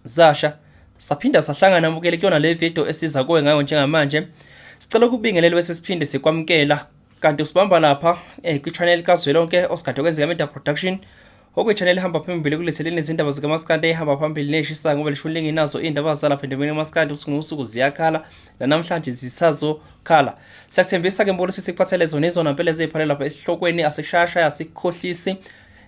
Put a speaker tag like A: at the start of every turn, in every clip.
A: Zasha saphinda sahlangana mbukeli kuyona le video esiza kuwe ngayo njengamanje. Sicela ukubingelela bese siphinde sikwamukela kanti usibamba lapha kwi-channel kaZwelonke osigade kwenzeka Media Production, okuyi-channel ehamba phambili kuletheleni izindaba zikaMaskandi ehamba phambili neshisayo ngoba lishuni lingenazo iy'ndaba zalapha endaweni kaMaskandi usuku nosuku ziyakhala nanamhlanje zisazokhala. Siyakuthembisa-ke mbukeli ukuthi sikuphathele zona izona mpela eziy'phale lapha esihlokweni, asishayashaya asikukhohlisi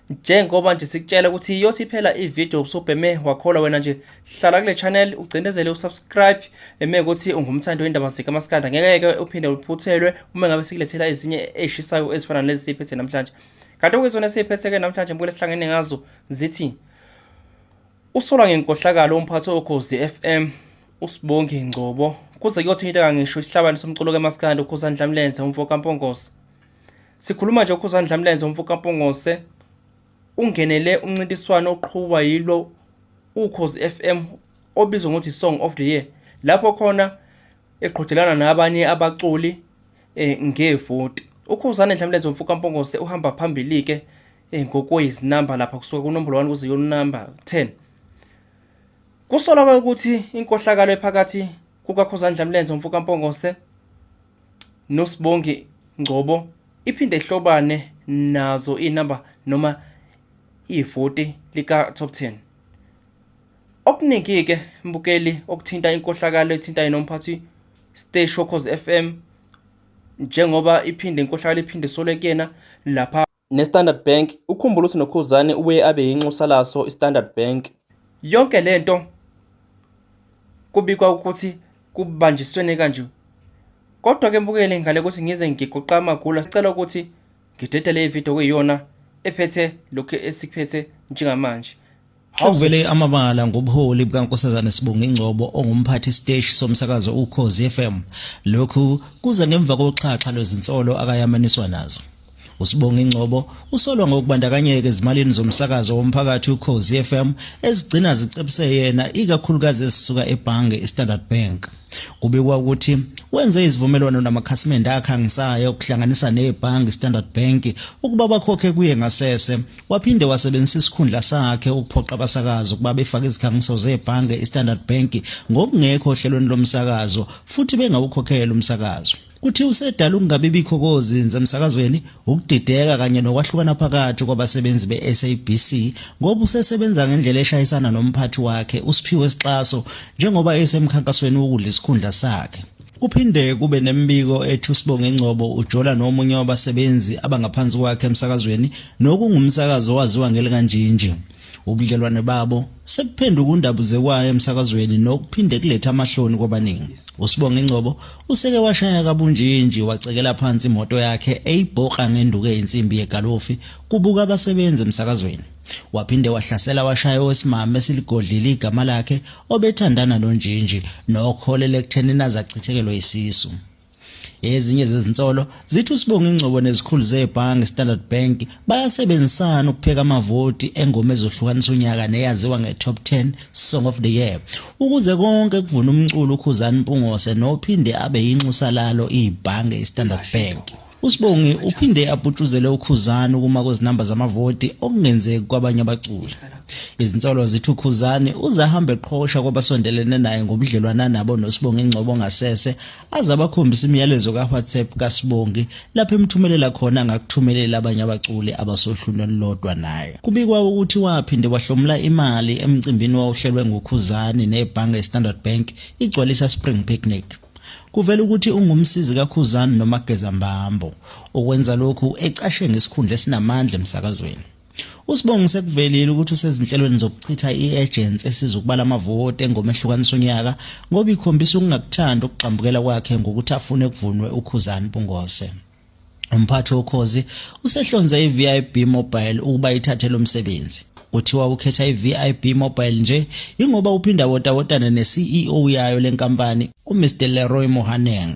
A: njengoba nje sikutshela ukuthi iyothi phela ivideo usubheme wakholwa wena nje. Hlala kule channel ugcindezele usubscribe eme ukuthi ungumthandi wendaba zikaMaskanda, ngeke-ke uphinde uphuthelwe uma ngabe sikulethela ezinye ey'shisayo ezifana nalezi siyiphethe namhlanje. Kanti okuyizona esiyiphethe-ke namhlanje mbukeli esihlangene ngazo zithi usolwa ngenkohlakalo umphathi woKhozi FM uSibongi Ngcobo, kuze kuyothinteka ngisho isihlabani somculo kaMaskandi uKhuzani Dlamlenze umfo kaMpongose. Sikhuluma nje uKhuzani Dlamlenze umfo kaMpongose ungenele umncintiswano oqhubwa yilo Ukhozi FM obizwa ngokuthi Song of the Year, lapho khona eqhudelana nabanye abaculi ngevoti. UKhuzani Dlamlenze umfo kaMpongose uhamba phambili-ke ngokwezinamba lapha kusuka kunombolo 1 kuze kuyonumber 10. Kusolwa ukuthi inkohlakalo ephakathi kukaKhuzani Dlamlenze umfo kaMpongose noSibongi Ngcobo iphinde ihlobane nazo inamba noma ivoti lika top 10. Okuningi-ke mbukeli okuthinta inkohlakalo ethinta nomphathi siteshi woKhozi FM, njengoba iphinde inkohlakalo iphinde isolwe kuyena lapha ne-Standard Bank. Ukhumbula ukuthi noKhuzani ubuye abe yinxusa laso i-Standard Bank. Yonke lento kubikwa ukuthi kubanjiswene kanje. Kodwa ke mbukeli, ngale ukuthi ngize ngigoqa amagula, sicela ukuthi ngidedele ivideo kuyiyona ephethe lokhu esikuphethe njengamanje.
B: Sekuvele amabala ngobuholi bukaNkosazana Sibongi Ngcobo ongumphathi siteshi somsakazo Ukhozi FM. Lokhu kuza ngemva koxhaxha lwezinsolo akayamaniswa nazo. USibongi Ngcobo usolwa ngokubandakanyeka ezimalini zomsakazo womphakathi Ukhozi FM ezigcina zicebise yena, ikakhulukazi ezisuka ebhange iStandard Bank. Kubikwa ukuthi wenze izivumelwano namakhasimende akhangisayo kuhlanganisa nebhange iStandard Bank ukuba bakhokhe kuye ngasese. Waphinde wasebenzisa isikhundla sakhe ukuphoqa abasakazi ukuba befake izikhangiso zebhange iStandard Bank ngokungekho ohlelweni lomsakazo futhi bengawukhokhela umsakazo. Kuthi usedala ukungabi bikho kozinzo emsakazweni, ukudideka kanye nokwahlukana phakathi kwabasebenzi be-SABC ngoba usesebenza ngendlela eshayisana nomphathi wakhe uSiphiwe Sixaso njengoba esemkhankasweni wokudla isikhundla sakhe. Kuphinde kube nemibiko ethi uSibonge Ngcobo ujola nomunye wabasebenzi abangaphansi kwakhe emsakazweni nokungumsakazo owaziwa ngelikaNjinji. Ubudlelwane babo sebuphenduka undabuzekwayo emsakazweni nokuphinde kulethe amahloni kwabaningi. USibonge Ngcobo useke washaya kabunjinji wacekela phansi imoto yakhe eyibhoka ngenduku eyinsimbi yegalofi kubuka abasebenzi emsakazweni. Waphinde wahlasela washaya owesimame esiligodlile igama lakhe obethandana noNjinji nokuholela ekuthenini aze achithekelwe isisu. Ezinye zezinsolo zithi uSibongi Ngcobo nezikhulu zebhange Standard Bank bayasebenzisana ukupheka amavoti engoma ezohlukanisa unyaka neyaziwa nge-Top 10 Song of the Year ukuze konke kuvune umculo uKhuzani Mpungose nophinde abe yinxusa lalo ibhange iStandard Bank. USibongi uphinde aputshuzele uKhuzani ukuma kwezinamba zamavoti okungenzeki kwabanye abaculi. Izinsolo zithi uKhuzani uze ahambe eqhosha kwabasondelene naye ngobudlelwana nabo noSibongi Ngcobo ngasese aze abakhombisa imiyalezo kaWhatsApp kaSibongi lapho emthumelela khona angakuthumelela abanye abaculi abasohlwini olulodwa naye. Kubikwa ukuthi waphinde wahlomula imali emcimbini wawuhlelwe nguKhuzani nebhange iStandard Bank igcwalisa Spring Picnic. Kuvela ukuthi ungumsizi kaKhuzani noMageza Mbambo. Ukwenza lokhu ecashe ngesikhundla esinamandla emsakazweni. USibongi sekuvelile ukuthi usezinhlelweni zokuchitha i-agency esiza ukubala amavoti engoma ehlukanisa unyaka ngoba ikhombisa ukungakuthandi ukugxambukela kwakhe ngokuthi afune kuvunwe uKhuzani Mpungose. Umphathi woKhozi usehlonze i-VIB Mobile ukuba ithathe lo msebenzi. Kuthiwa ukhetha i-VIB Mobile nje ingoba uphinda wotawotana ne-CEO yayo lenkampani uMr Leroy Mohaneng.